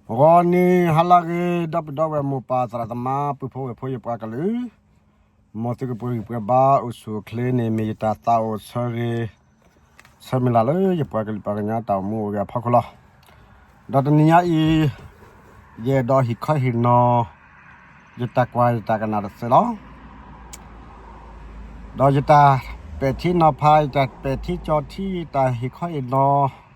ဂီၤနံၤဟါလၢအဂ့ၤ ဒီပုၢ်ဒီဝဲၢ်မိၢ်ပၢ်သရၣ်သမါ ပုၢ်ဖိဝဲၢ်ဖိယပှၤကလုာ်, မ်သုကပှဲၤဂံၢ်ပှဲၤဘါအိၣ်ဆူၣ်အိၣ်ချ့န့ၣ် မ့ၢ်ယတၢ်သးအိၣ်ဆၢဂ့ၤ ဆၢမုၢ်လၢ်လၢယပှၤကလုာ်ပှၤကညီတၢ်အိၣ်မူအိၣ်ဂဲၤအဖီခိၣ်လီၤ. ဒီးတနံၤညါအံၤ ယအဲၣ်ဒိးဟ့ၣ်ခီဟ့ၣ်နီၤ ယတၢ်ကွၢ်ယတၢ်ကနၣ်တစဲးလီၤ. ဒီးယတၢ်ပဲာ်ထံနီၤဖး ယတၢ်ပဲာ်ထံကၠီထံ ယတၢ်ဟ့ၣ်ခီဟ့ၣ်နီၤ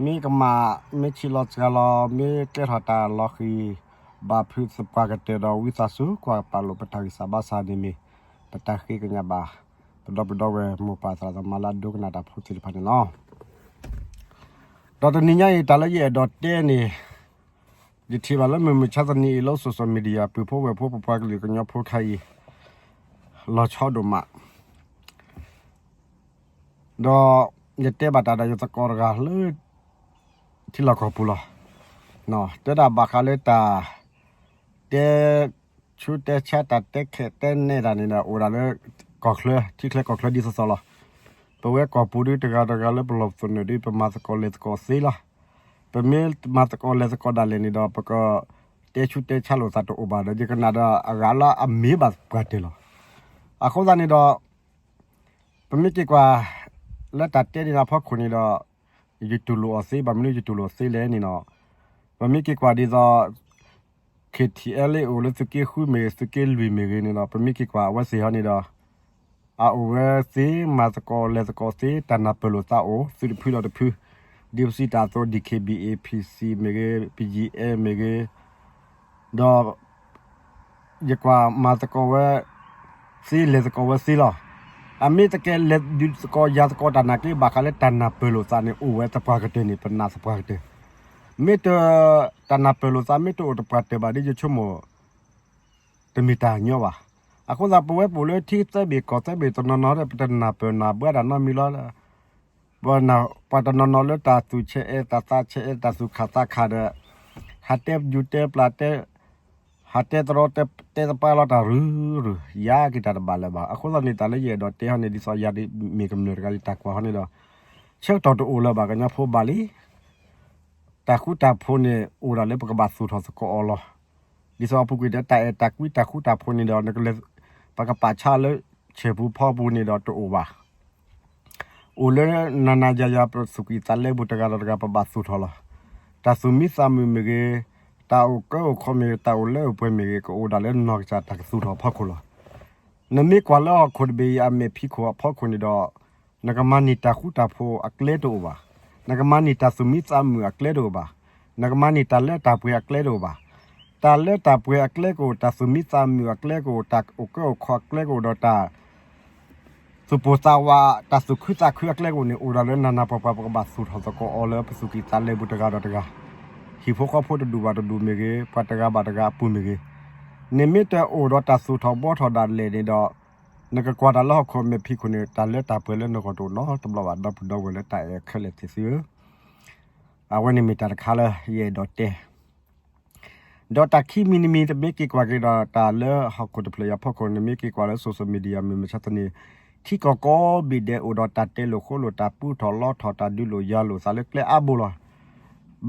မ့ၢ်ကမၣ် မ့ၢ်ဆံးလီၤစှၤလီၤ မ့ၢ်ကဲထီၣ်တၢ်လီၤဃံၤ ဘၣ်ဖုးသပှၢ်ကတၢၢ်ဒီး ဝံသးစူၤကွၢ်ပာ်လိာ်ပတၢ်ဂံၢ်စၢ်ဘါစၢ်န့ၣ်မ့ၢ် ပတၢ်ဃ့ကညးဘၣ် ပဒီပုၢ်ဒီဝဲၢ်မိၢ်ပၢ်သရၣ်သမါလၢအဒိကနၣ်တၢ်ဖိသ့ၣ်တဖၣ်န့ၣ်လီၤ. ဒီးတနံၤညါအံၤ တၢ်လၢယအဲၣ်ဒိးတဲန့ၣ် ယထံၣ်ဘၣ်လၢမုၢ်မဆါတနံၤအံၤ လၢ social media ပုၢ်ဖိဝဲၢ်ဖိပပှၤကလုာ်ကညီဖိခါအံၤ လီၤဆီဒိၣ်မး ဒီးယတဲဘၣ်တၢ်ဒီးယသကိးတဂၤလၢ ထံလီၢ်ကီၢ်ပူၤလီၤ. တဲဒၣ်ဘၣ်ဃးလၢတၢ် တဲဆူတဲဆါ တၢ်တဲခဲးတဲနဲၣ်တၢ်န့ၣ်ဒီး အိၣ်ဒၣ်လၢ ကီၢ်ချၢ ထံချၢကီၢ်ချၢဒ်သိးသိးလီၤ. ပဝဲကီၢ်ပူၤဒုတဂၤတဂၤလၢပလီၢ်ပသနၢၣ်ဒု ပမၤသကိးလဲၤသကိးသ့လီၤ. ပမ့ၢ်မၤသကိးလဲၤသကိးဒၣ်လဲာ်န့ၣ်ဒီး ပကတဲဆူတဲဆါလိာ်သးတအိၣ်ဘၣ်ဒီး ယကနၣ်ဒီးအဂၤလၢအမ့ၢ်ဘၣ်ပှၤတၢၢ်လီၤ. အဃိသတးန့ၣ်ဒီး ပမ့ၢ်က့ၤကွၢ် လၢတၢ်တဲန့ၣ်အဖီခိၣ်န့ၣ်ဒီး ယတူၢ်လိာ်အီၤသ့ ဘၣ်မနုၤယတူၢ်လိာ်သ့လဲၣ်န့ၣ်ဒီး ပမ့ၢ်က့ၤကွၢ်ဒ်သိး KTLA အိၣ်လၢသုးက့ဃုမ့ၢ်ဂ့ၤ သုးက့လွံၢ်မ့ၢ်ဂ့ၤန့ၣ်ဒီး ပမ့ၢ်က့ၤကွၢ်အဝဲသ့ၣ်ဟီန့ၣ်ဒီး အအိၣ်ဝဲသ့ မၤသကိးလဲၤသကိးသ့ တၢ်နၢ်ပၢၢ်လိာ်သးအိၣ် သုတဖုဒီးတဖု ဒ်ပစံးတၢ်အသိး DKBA PC မ့ၢ်ဂ့ၤ ပယံအဲၣ်မ့ၢ်ဂ့ၤ ဒီး ယကွၢ်မၤသကိးဝဲသ့ လဲၤသကိးဝဲသ့လီၤ. အမ့ၢ်တကဲလဲၤဒုးသကိးယၤသကိးတၢ်နာ်က့ ဘၣ်ဃးလၢတၢ်နၢ်ပၢၢ်လိာ်သးန့ၣ် အိၣ်ဝဲသပှၢ်ကတၢၢ်န့ၣ် ပနာ်သပှၢ်ကတၢၢ်, မ့ၢ်တ တၢ်နၢ်ပၢၢ်လိာ်သး မ့ၢ်တအိၣ်သပှၢ်ကတၢၢ်ဘၣ်ဒီး ယဆိကမိၣ် တမ့ၢ်တၢ်ညီဘၣ်. အဃိသတး ပဝဲပအိၣ်လၢထံသၢဘ့ၣ်ကီၢ်သၢဘ့ၣ်တနီၤနီၤဒီး ပတနၢ်ပၢၢ်နၢ်ဘှါတၢ်နီတမံၤလီၤ. ပှၤတနီၤနီၤလၢတၢ်သူၣ်ဆဲးအဲၣ် တၢ်သးဆဲးအဲၣ် တၢ်သူၣ်ခၣ်သးခၣ်ဒီး ဟးတဲယူၤတဲပျၢ်တဲ ဟးတဲတရီတဲသပှၢ်လီၤတၢ်ရုရု ယၤက့ၤတၢ်တဘၣ်လၢၤဘၣ်. အဃိသတးန့ၣ် တၢ်လၢယအဲၣ်ဒိးတဲဟီန့ၣ် ဒ်သိးယၤဒ်မ့ၢ်ကမျၢၢ်တဂၤ ယတၢ်ကွၢ်ဟီန့ၣ်ဒီး ဆၢကတီၢ်တအိၣ်လၢၤဘၣ် ကညီဖိဘၣ်လံ တၢ်ဃူတၢ်ဖိးန့ၣ် အိၣ်ဒၣ်လၢပကဘၣ်သူၣ်ထီၣ်သကိးအီၤလီၤ. ဒ်သိးအပူၤကွံာ်ဒီး တၢ်အဲၣ်တၢ်ကွံတၢ်ဃူတၢ်ဖိးန့ၣ်ဒီး နကလဲၤ ပကပာ်ဆါလၢဆဲးပူၤဖီပူၤန့ၣ်ဒီးတအိၣ်ဘၣ်. အိၣ်လၢနၤနၤယၤယၤ ပသူၣ်ကံၢ်သးလဲပူၤတဂၤဒီးတဂၤ ပဘၣ်သူၣ်ထီၣ်လီၤ. တၢ်သူၣ်မံသးမုာ်မ့ၢ်ဂ့ၤ, တၢ်အိၣ်ကၢအိၣ်ခီမ့ၢ်ဂ့ၤ, တၢ်အိၣ်လၢအိၣ်ပှဲၤမ့ၢ်ဂ့ၤ, ကအိၣ်ဒၣ်လၢနီၢ်ကစၢ်တၢ်ကသူၣ်ထီၣ်အဖီခိၣ်လီၤ. နမ့ၢ်ကွၢ်လၢဟီၣ်ခိၣ်တဘ့ၣ်အံၤ အမဲာ်ဖံးခိၣ်အဖီခိၣ်န့ၣ်ဒီး နကမၤန့ၢ်တၢ်ဃူတၢ်ဖိးအကျဲတအိၣ်ဘၣ်. နကမၤန့ၢ်တၢ်သူၣ်မံသးမုာ်အကျဲတအိၣ်ဘၣ်. နကမၤန့ၢ်တၢ်လၢတၢ်ပှဲၤအကျဲတအိၣ်ဘၣ်. တၢ်လၢတၢ်ပှဲၤအကျဲကအိၣ်, တၢ်သူၣ်မံသးမုာ်အကျဲကအိၣ်, တၢ်အိၣ်ကၢအိၣ်ခီအကျဲကအိၣ်ဒီးတၢ် သူၣ်ပိၢ်သးဝး တၢ်သူၣ်ခုသးခုအကျဲကအိၣ်န့ၣ် အိၣ်ဒၣ်လၢနၤနၤပှၤပှၤ ပကဘၣ်သူၣ်ထီၣ်သကိးအီၤလၢပသူၣ်ကံၢ်သးလဲပူၤတဂၤဒီးတဂၤ, ဟံၣ်ဖိဃီဖိတဒူၣ်ဘၣ်တဒူၣ်မ့ၢ်ဂ့ၤ, ပှၤတဂၤဘၣ်တဂၤအပူၤမ့ၢ်ဂ့ၤ, နမ့ၢ်တအိၣ်ဒီးတၢ်သူၣ်ထီၣ်ဘှီထီၣ်ဒၣ်လဲာ်န့ၣ်ဒီး နကကွၢ်တၢ်လၢဟီၣ်ခိၣ်မဲာ်ဖံးခိၣ်န့ၣ် တၢ်လၢတၢ်ပှဲၤလၢနဂီၢ်တအိၣ်နီတဘျီဘၣ် ဒီပုၢ်ဒီဝဲၢ်လၢတၢ်အဲၣ်ခဲလၢာ်သ့ၣ်သုဧၢ. အဝဲန့ၣ်မ့ၢ်တၢ်တခါလၢယအဲၣ်ဒိးတဲ ဒီးတၢ်ခံမံၤတမံၤ တမ့ၢ်က့ၤကွၢ်က့ၤဒီးတၢ်လၢဟီၣ်ခိၣ်တဖျၢၣ်အံၤအဖီခိၣ် နမ့ၢ်က့ၤကွၢ်လၢ social media မုၢ်မဆါတနံၤ ထံကီၢ်ကိးဘ့ၣ်ဒဲးအိၣ်ဒီးတၢ်တဲလိာ်ဃိလိာ် တၢ်ပူထီၣ်လီထီၣ် တၢ်ဒုးလိာ်ယၤလိာ်သးလၢကျဲအါဘိလီၤ.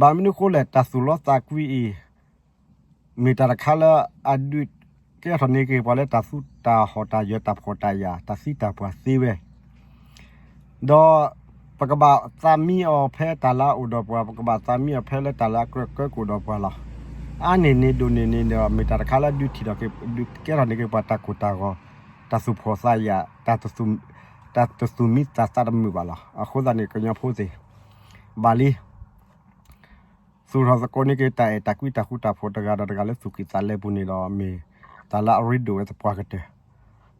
ဘၣ်မနုၤဃိလဲၣ် တၢ်သူၣ်လီသးကွံအံၤ မ့ၢ်တၢ်တခါလၢအဒုး ကဲထီၣ်န့ၢ်က့ၤပှၤလၢတၢ်သူတၢ်ဟီၣ် တၢ်ယၢၤတၢ်ဖှီၣ်တၢ်ယာ် တၢ်သံတၢ်ပှၢ်သ့ဝဲ ဒီးပကဘၣ်သးမံအီၤဖဲတၢ်လၢအအိၣ်ဒီးပှၤ, ပကဘၣ်သးမံအီၤဖဲလၢတၢ်လၢအကြၢးကၢကအိၣ်ဒီးပှၤလီၤ. အါန့ၢ်န့ၣ်ဒိၣ်န့ၢ်န့ၣ်ဒီး မ့ၢ်တၢ်တခါလၢဒုးထံၣ်ထီၣ်က့ၤ ဒုးကဲထီၣ်န့ၢ်က့ၤပှၤတၢ်ကိၢ်တၢ်ဂီၤ, တၢ်သူၣ်ဖှီၣ်သးယာ်, တၢ်တသူၣ်မံသးသးတမုာ်ဘၣ်လီၤ. အဃိသတးန့ၣ် ကညီဖိသ့ၣ် ဘၣ်လံ သူၣ်ထီၣ်သကိးန့ၢ်က့ၤတၢ်အဲၣ်တၢ်ကွံတၢ်ဃူတၢ်ဖိးတဂၤဒီးတဂၤလၢသူၣ်ကံၢ်သးလဲပူၤန့ၣ်ဒီး မ့ၢ်တၢ်လၢအရ့ဒိၣ်ဝဲသပှၢ်ကတၢၢ်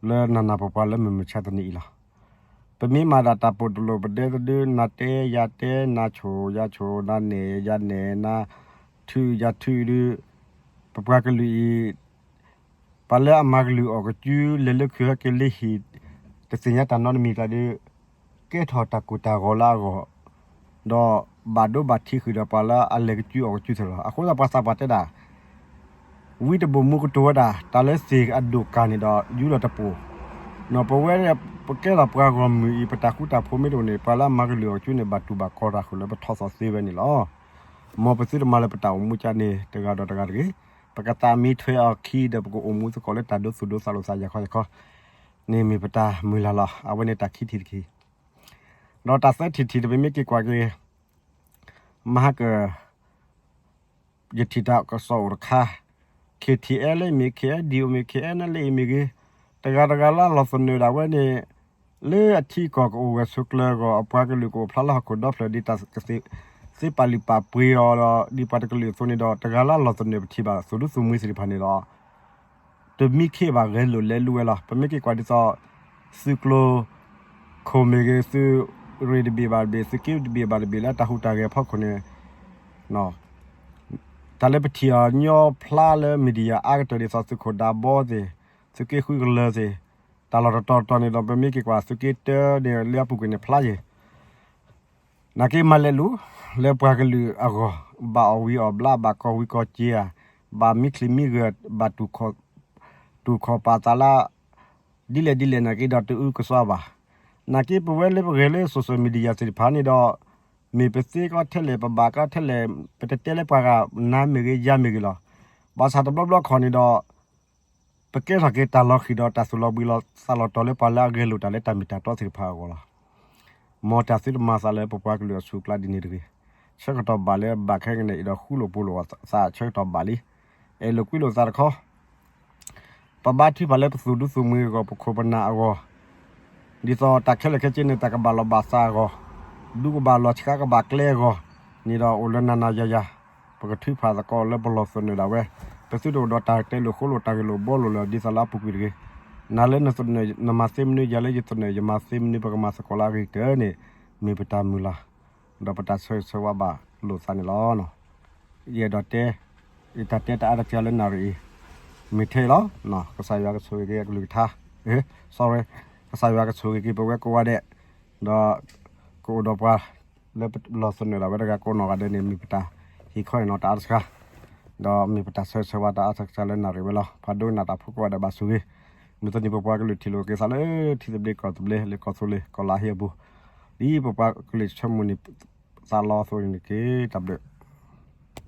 လၢနၤနၤပှၤပှၤလၢမုၢ်မဆါတနံၤအံၤလီၤ. ပမ့ၢ်မၤဒၣ်တၢ်ပီးတလိၣ်ပဒဲသဒု နၤတဲယၤတဲ နၤဆိၣ်ယၤဆိၣ် နၤနဲၣ်ယၤနဲၣ် နၤထုးယၤထုးဒု ပပှၤကလုာ်အံၤ ပှၤလၢအမၤကလုာ်အီၣ်ကစု လဲၤလၢခုးဟဲက့ၤလၢဟံၣ် တသ့ၣ်ညါတၢ်နီတမံၤကျါဒီး ကဲထီၣ်တၢ်ကိၢ်တၢ်ဂီၤလၢအဂီၢ်, ဒီးဘၣ်ဒိဘၣ်ထံးဃုာ်ဒီးပှၤလၢအလဲၤကစုအီၣ်ကစုသ့ၣ်လီၤ. အဃိသတးပှၤသးပှၢ်တဲဒၣ် ဝံတဘိၣ်မူကတိၤဝဲဒၣ် တၢ်လၢသ့ၣ်အဒိၣ်ကၢ်န့ၣ်ဒီး ယူလီၤတပိာ်, ပဝဲ ပကဲထီၣ်ပှၤဂီၢ်မုၢ်အံၤ ပတၢ်ဃူတၢ်ဖိးမ့ၢ်တအိၣ်န့ၣ် ပှၤလၢအမၤကလုာ်အီၣ်ကစုန့ၣ် ဘၣ်တူၢ်ဘၣ်ကီတၢ်ဃုာ်လၢပထီၣ်သီသ့ဝဲန့ၣ်လီၤ. မ်ပသုတမၤလၢပတၢ်အိၣ်မူကန့ၣ် တဂၤဒီးတဂၤတဂ့ၤ, ပကသးမံထွဲအီၤခံဒီး ပကအိၣ်မူသကိးလၢတၢ်ဒိသူၣ်ဒိသးလိာ်သးယၤခီယၤခီန့ၣ် မ့ၢ်ပတၢ်မုၢ်လၢ်လီၤ. အဝဲန့ၣ်တၢ်ခံထံၣ်တထံၣ်, ဒီးတၢ်သၢထံၣ်တထံၣ်န့ၣ် ပမ့ၢ်က့ၤကွၢ်က့ၤ မဟါကၢၤ ယထံၣ်တၢ်ကစီၣ်အိၣ်တခါ, K T L လၢအမ့ၢ် K N D O မ့ၢ် K N L A မ့ၢ်ဂ့ၤ, တဂၤတဂၤလၢအလီၤသနၢၣ်ဒၣ်ဝဲန့ၣ် လၢအထံအကီၢ်ကအိၣ်ဝဲဆိးကျၢၤအဂီၢ် အပှၤကလုာ်ကအိၣ်ဖျါလၢဟီၣ်ခိၣ်ဒီဖျၢၣ် ဒ်တၢ်ကသ့ သ့ပာ်လုၢ်ပာ်ပှ့ၤအီၤဒီး ဒ်ပှၤတကလုာ်အသိးန့ၣ်ဒီး တဂၤလၢအလီၤသနၢၣ်ပထံၣ်ဘၣ် သူၣ်ဒူသူၣ်မှံသ့ၣ်တဖၣ်န့ၣ်ဒီး တမံခ့ဘၣ် ဂဲၤလိာ်လဲၤလူၤဝဲလီၤ. ပမ့ၢ်က့ၤကွၢ်ဒ်သိး သုးကျိၤ ခိၣ်မ့ၢ်ဂ့ၤ, သုးရ့ၣ်တဘ့ၣ်ဘၣ်တဘ့ၣ်, သုးက့တဘ့ၣ်ဘၣ်တဘ့ၣ် လၢတၢ်ဟူးတၢ်ဂဲၤအဖီခိၣ်န့ၣ် တၢ်လၢပထံၣ်အီၤညီဖျါလၢ media အါကတၢၢ် ဒ်သိးသုးခိၣ်ဒးဘီသ့ၣ်, သုးက့ဃုကလၢၤသ့ၣ်, တၢ်လီၢ်တတီၤတတီၤန့ၣ်ဒီး ပမ့ၢ်က့ၤကွၢ် သုးက့တၢန့ၣ် လၢအပူၤကွံာ်န့ၣ်ဖျါယဲၢ် နာ်က့မၤလဲၤလူၤ လၢပှၤကလုာ်အဂီၢ်, ဘၣ်အီၣ်ဝံၤအီၣ်ဘျါ, ဘၣ်ကီၢ်ဝံၤကီၢ်စ့ဧါ, ဘၣ်မံချံမံဂၢၢ်, ဘၣ်တူၢ်ခီၣ်ပာ်သးလၢ ဒ်လဲၣ်ဒ်လဲၣ်နာ်က့ဒီး တအုကစွါဘၣ်. နာ်က့ပဝဲလၢပဂဲၤလၢ social media သ့ၣ်တဖၣ်န့ၣ်ဒီး မ့ၢ်ပသ့ကီထဲလဲၣ် ပဘၣ်ကီထဲလဲၣ် ပတတဲလၢပှၤဂၤနၤမ့ၢ်ဂ့ၤ ယၤမ့ၢ်ဂ့ၤလီၤ. ဘၣ်ဆၣ်တဘျီဘျီခီန့ၣ်ဒီး ပကဲထီၣ်က့ၤတၢ်လီၤဃံၤဒီးတၢ်သူၣ်လီၤဘှံးလီၤသးလီၤတီၤလၢပှၤလၢအဂဲၤလိာ်တၢ်လၢတၢ်မ့ၢ်တၢ်တီသ့ၣ်တဖၣ်အဂီၢ်လီၤ. မ်တၢ်သုတမၤသးလၢပပှၤကလုာ်အဆူၣ်အကျါဒ်န့ၣ်တဂ့ၤ. ဆၢကတီၢ်ဘၣ်လၢဘၣ်ခဲကနံၣ်အံၤဒီး ဃူလိာ်ဖိးလိာ်သးဆၢကတီၢ်ဘၣ်လံ. အဲၣ်လိာ်ကွံလိာ်သးတခီ ပဘါထုကဖၣ်လၢပသူၣ်ဒူသူၣ်မှံအဂီၢ် ပခိၣ်ပနၢ်အဂီၢ်, ဒ်သိးတၢ်ခဲလၢာ်ခဲဆ့န့ၣ် တၢ်ကဘၣ်လီၤဘၣ်စးအဂီၢ်, ဒူကဘၣ်လီၤဆှါကဘၣ်ကျဲအဂီၢ်န့ၣ်ဒီး အိၣ်လၢနၤနၤယၤယၤ ပကထုးဖးသကိးလၢပလီၢ်သနၢၣ်ဒၣ်ဝဲ, ပသုတအိၣ်ဒီးတၢ်တဲလိာ်ဃိလိာ်တၢ်ဂ့ၢ်လိာ်ဘှီလိာ်လၢ ဒ်သိးလၢအပူၤကွံာ်တဂ့ၤ. နၤလၢနသနၢၣ်နမၤသ့မနုၤ ယၤလၢယသနၢၣ်ယမၤသ့မနုၤ ပကမၤသကိးလၢအဂ့ၤကတၢၢ်န့ၣ် မ့ၢ်ပတၢ်မုၢ်လၢ် ဒီးပတၢ်ဆၢဂ့ၤဆၢဝါဘၣ်လိာ်သးန့ၣ်လီၤ. ယအဲၣ်ဒိးတဲ ယတၢ်တဲတၢ်အါတက့ၢ်လၢနၣ်ရံၣ်အံၤ မ့ၢ်ထဲအံၤလီၤ. ကစၢ်ယွၤကဆိၣ်ဂ့ၤက့ၤအကလုၢ်ကထါ, sorry, ကစၢ်ယွၤကဆိၣ်ဂ့ၤက့ၤပဝဲကိးဂၤဒဲး, ဒီးကအိၣ်ဒီးပှၤလၢပလီၢ်သနၢၣ်ဒၣ်ဝဲတဂၤကိးနီၢ်ဂၤဒဲးန့ၣ် မ့ၢ်ပတၢ်ဟ့ၣ်ခီအံၤနီၤတၢ်အါတစှၤ, ဒီးမ့ၢ်ပတၢ်ဆၢဂ့ၤဆၢဝါတၢ်အါတက့ၢ်လၢနၣ်ရံၣ်ဝဲလီၤ. ဖးဒိကနၣ်တၢ်ဖိကိးဂၤဒဲးဘၣ်ဆိၣ်ဂ့ၤ, မုၢ်တနံၤပပှၤကလုာ်ထံၣ်လိာ်က့ၤသးလၢထံသဘျ့ကီၢ်သဘျ့ လၢကီၢ်သူလ့ၤကီၢ်လၢဟံၣ်အပူၤ, ဒ်ပပှၤကလုာ်ဆၢမုၢ်နံၤသးလီအသိးန့ၣ်တက့ၢ်. တၢ်ဘျုး